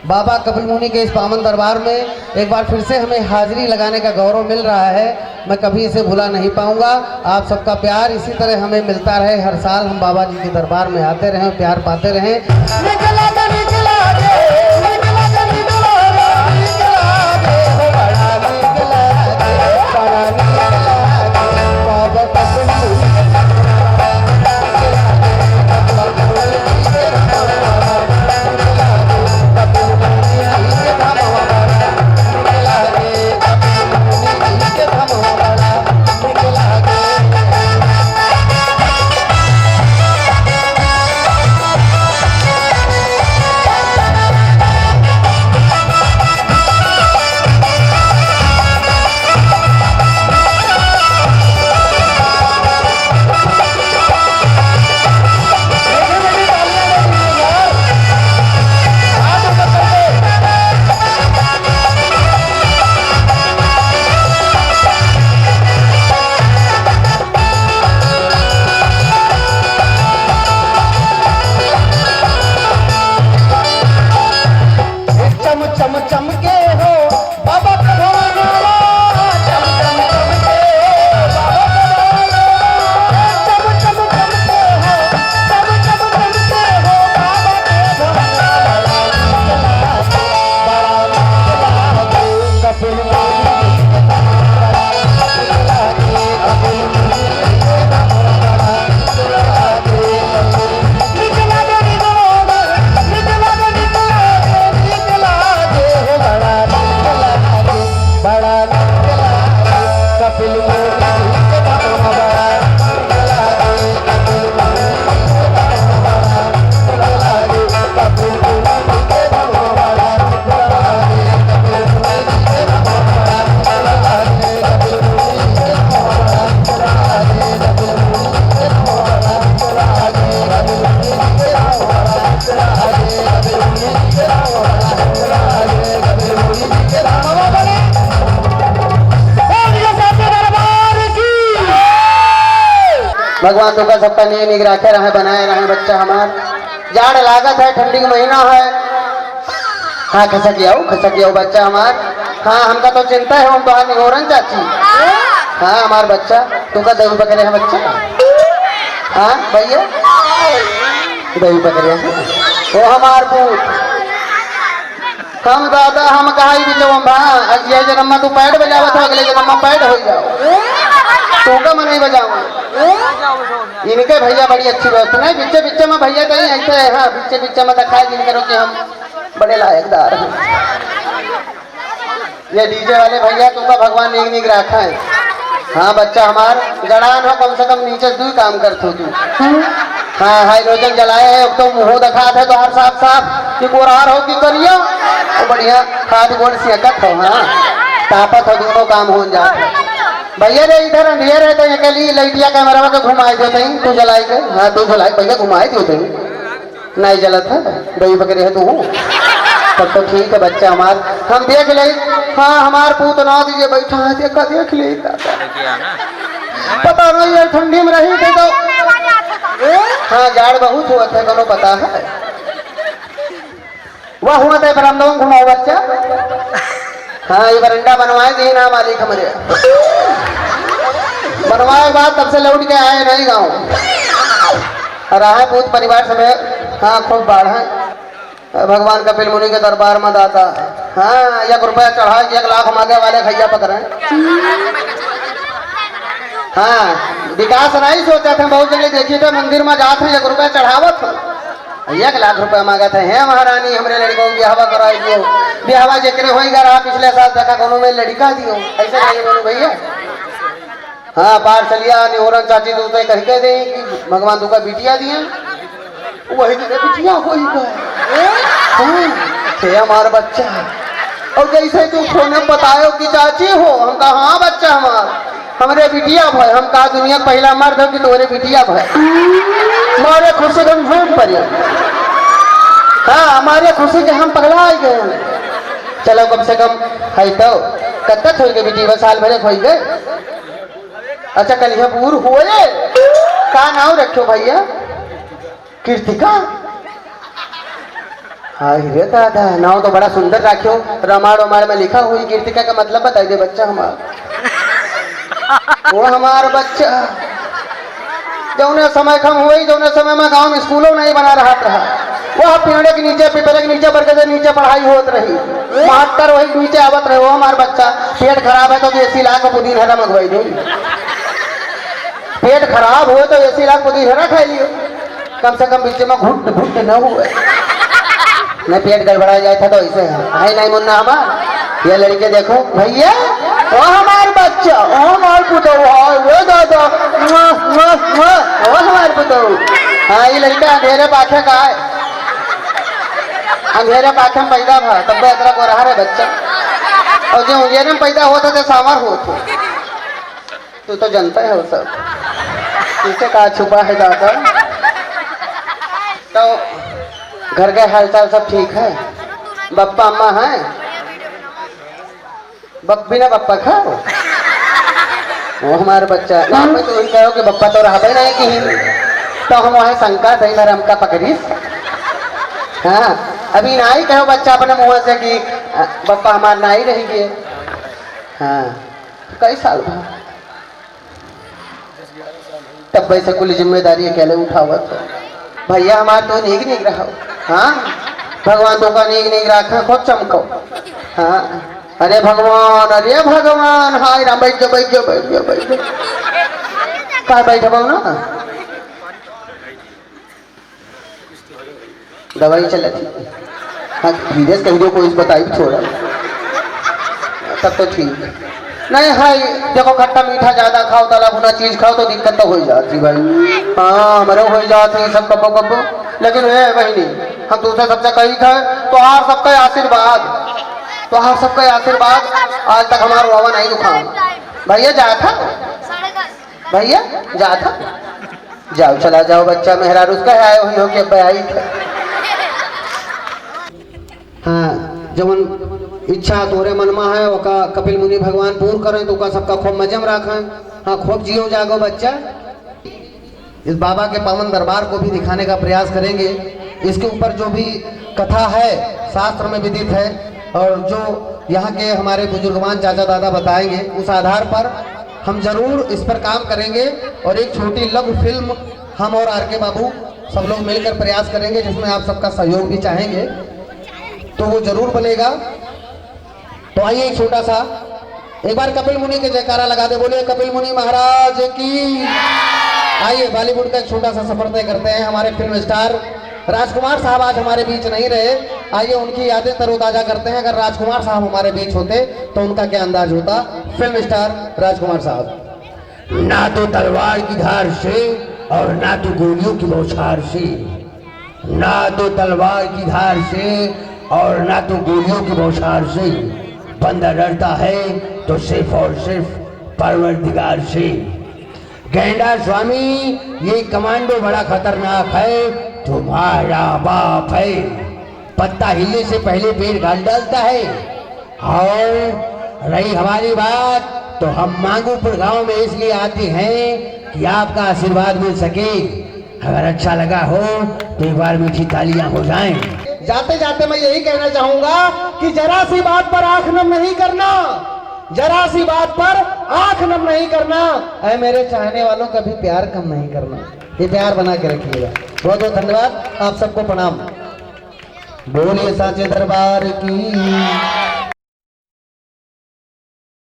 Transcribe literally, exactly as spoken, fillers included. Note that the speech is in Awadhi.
बाबा कपिल मुनि के इस पावन दरबार में एक बार फिर से हमें हाजिरी लगाने का गौरव मिल रहा है। मैं कभी इसे भुला नहीं पाऊंगा। आप सबका प्यार इसी तरह हमें मिलता रहे, हर साल हम बाबा जी के दरबार में आते रहें, प्यार पाते रहें। चम चम चमके हो बाबा के भवनवा, चम चम चमके हो बाबा के भवनवा, चम चम चमके हो, चम चम चमके हो बाबा के भवनवा। कपिल भगवान तुका सबका नीक नीक राखे रहे, बनाए रहे बच्चा हमार। जाड़ लागत है, ठंडी के महीना है। हाँ, खसक जाओ, खसक जाओ बच्चा हमार। हाँ, हमका तो चिंता है, हम तोहार निहोरन चाची। हाँ, हमार बच्चा, तुका दही पकड़े है बच्चा। हाँ, भैया, दही पकड़े है। ओ हमार पूत, हम दादा, हम कहा ई बिचवा में बा, अगिला जन्म में तू पैड बजावत हो, अगले जन्म में पैड हो जाओ। तू का मनई बजावा। इनके भैया बड़ी अच्छी बात नहीं, बिच्चे बिच्चे में भैया कहीं ऐसे है, हाँ, बिच्चे बिच्चे में दिखाए जिन करो कि हम बड़े लायकदार हैं। ये डीजे वाले भैया, तुमका भगवान नीक नीक राखा है। हाँ, बच्चा हमार जड़ान हो, कम से कम नीचे दुई काम करत हो तू। हाँ, हाइड्रोजन जलाए है, अब तो मुँह दिखात है तोहार साफ साफ कि गोरार हो कि करिया। तो बढ़िया हाथ गोड़ सेकत हो, हाँ, तापत हो, दोनों काम हो जात है। भैया रे, इधर अंधेर है तो ये कली लइटिया कैमरा के घुमाए देते हैं, तू जलाई के, हाँ, तू जलाई, भैया घुमाए देते हैं। नहीं जलत है, दही पकड़े है तू। तब तो ठीक है बच्चा हमार, हम देख ले। हाँ, हमार पूत ना दीजिए बैठा है, देखा देख ले दादा। पता नहीं है ठंडी में रही थे तो। हाँ, जाड़ बहुत हुआ था, कौनो पता है। वाह हुआ था बरामदा में घुमाओ बच्चा। हाँ, ये बरंडा बनवाए दी ना मालिक हमरे। बनवाए के बाद तब से लौट के आए नहीं गाँव। और रहा पूत परिवार समेत, हाँ, खूब बाढ़ है। भगवान कपिल मुनि के दरबार में दाता। हाँ, एक रुपया चढ़ा के एक लाख मांगे वाले खैया पकड़े। हाँ, विकास नहीं सोचा था, बहुत जने देखी थे मंदिर में जात है, एक रुपया चढ़ावत है, एक लाख रुपया मांगत है, "हे महारानी, हमरे लड़िका को बियाहवा कराई दियो, बियाहवा जेकरे होई गा रहा पिछले साल तक कोनो में लड़िका दियो।" ऐसे नहीं बोलू भैया। हाँ, पार चलिया निहोरन चाची तो उसे कह के दे कि भगवान तुका बिटिया दिए, वही दिन बिटिया होई गए। हाँ, हे हमार बच्चा। और जैसे तू फोन में बतायो कि चाची हो, हम कहा, "हाँ बच्चा हमार, हमरे बिटिया भय।" हम कहा, "दुनिया का पहला मर्द हो कि तोरे बिटिया भय।" मारे खुशी के हम झूम पड़े। हाँ, हमारे खुशी के हम पगला आ गए। चलो कम से कम है तो, कत्ता होई गए बिटिया, साल भरे होई गए। अच्छा, कलिया बूर होए, का नाम रखो भैया? कृतिका। अरे दादा, नाव तो बड़ा सुंदर राख्यो। रामायण वामायण में लिखा हुई गीतिका का मतलब बताई दे बच्चा हमार। वो हमार बच्चा, जौने समय कम हुई, जौने समय में गांव में स्कूलों नहीं बना रहत रहा, वह पेड़े के नीचे, पीपरे के नीचे, बरगद के नीचे पढ़ाई होत रही। मास्टर वही नीचे आवत रहे, वो हमार बच्चा पेट खराब है तो देसी लाख पुदीन हरा मंगवाई दे। पेट खराब हो तो देसी लाख पुदीन हरा खाई लियो। कम से कम बीच में घुट घुट न हुए। नहीं पेट गड़बड़ा जाए था तो ऐसे है। है नहीं मुन्ना हमार? ये लड़के देखो भैया, ओ हमार बच्चा, ओ हमार पुतौ, हाय रे दादा, मुआ, मुआ, मुआ, ओ हमार पुतौ। हाँ, ये लड़का अंधेरे पाखे का है, अंधेरे पाखे में पैदा भा, तब इतना गोरहा रे बच्चा। और जो अंधेरे में पैदा होता तो सांवर होता। तू तो जानता है वो सब, तुझसे का छुपा है दादा। तो घर के हालचाल सब ठीक है? बप्पा अम्मा है? बप-, बिना बप्पा खाओ। वो हमार बच्चा, ना, मैं तो वही कहो कि बप्पा तो रहबे नहीं की, तो हम वहाँ शंका थे, इधर हमका पकड़ीस। हाँ, अभी नाई कहो बच्चा अपने मुँह से कि, अ, बप्पा हमार नाई रही गए। हाँ, कई साल भा? तब वैसे कुल जिम्मेदारी अकेले उठावत हो। भैया हमार तो नीक नीक रहो। हाँ, भगवान तो का नीक नीक रखा, खुद चमको। हाँ, अरे भगवान, अरे भगवान, हाय राम, बैठ जाओ, बैठ जाओ, बैठ जाओ, बैठ जाओ। का बैठबो ना? दवाई चलत ही। हाँ, धीरे से कह दो, कोई बताई भी छोड़ा। तब तो ठीक। नहीं है, देखो, खट्टा मीठा ज्यादा खाओ, तला भुना चीज खाओ, तो दिक्कत तो हो जाती भाई। हाँ, हमरे हो जाती सब कब्बो कब्बो। लेकिन ए बहिनी, हम दूसरे सबसे कही थे, तो आप सबका आशीर्वाद, तो आप सबका आशीर्वाद आज तक हमारा रोवा नहीं दुखा। भैया, जात है? भैया, जात है? जाओ, चला जाओ बच्चा, मेहरारू से कहे आए हुई हो कि अब्बे आई थे। हाँ, जवन इच्छा तोरे मन में है, ओका कपिल मुनि भगवान पूर्ण करें, तो ओका सबका खूब मजे में रखें। हाँ, खूब जियो जागो बच्चा। इस बाबा के पावन दरबार को भी दिखाने का प्रयास करेंगे। इसके ऊपर जो भी कथा है, शास्त्र में विदित है, और जो यहाँ के हमारे बुजुर्गवान चाचा दादा बताएंगे, उस आधार पर हम जरूर इस पर काम करेंगे और एक छोटी लघु फिल्म हम और आर के बाबू सब लोग मिलकर प्रयास करेंगे, जिसमें आप सबका सहयोग भी चाहेंगे, तो वो जरूर बनेगा। तो आइए, एक छोटा सा, एक बार कपिल मुनि के जयकारा लगा दे, बोलिए कपिल मुनि महाराज की। आइए, बॉलीवुड का एक छोटा सा सफर तय करते हैं। हमारे फिल्म स्टार राजकुमार साहब आज हमारे बीच नहीं रहे, आइए उनकी यादें तरोताजा करते हैं। अगर राजकुमार साहब हमारे बीच होते तो उनका क्या अंदाज होता। फिल्म स्टार राजकुमार साहब। ना तो तलवार की धार से और ना तो गोलियों की बौछार से, ना तो तलवार की धार से और ना तो गोलियों की बौछार से, बंदा डरता है तो सिर्फ और सिर्फ परवरदिगार से। गैंडा स्वामी, ये कमांडो बड़ा खतरनाक है, तुम्हारा बाप है। पत्ता हिलने से पहले पेड़ गाल डालता है। और रही हमारी बात, तो हम मांगूपुर गांव में इसलिए आते हैं कि आपका आशीर्वाद मिल सके। अगर अच्छा लगा हो तो एक बार मीठी तालियां हो जाएं। जाते जाते मैं यही कहना चाहूंगा कि जरा सी बात पर आंख नम नहीं करना, जरा सी बात पर आंख नम नहीं करना। ऐ मेरे चाहने वालों, कभी प्यार कम नहीं करना, ये प्यार बना के रखिएगा। बहुत बहुत धन्यवाद, आप सबको प्रणाम। बोलिए सांचे दरबार की।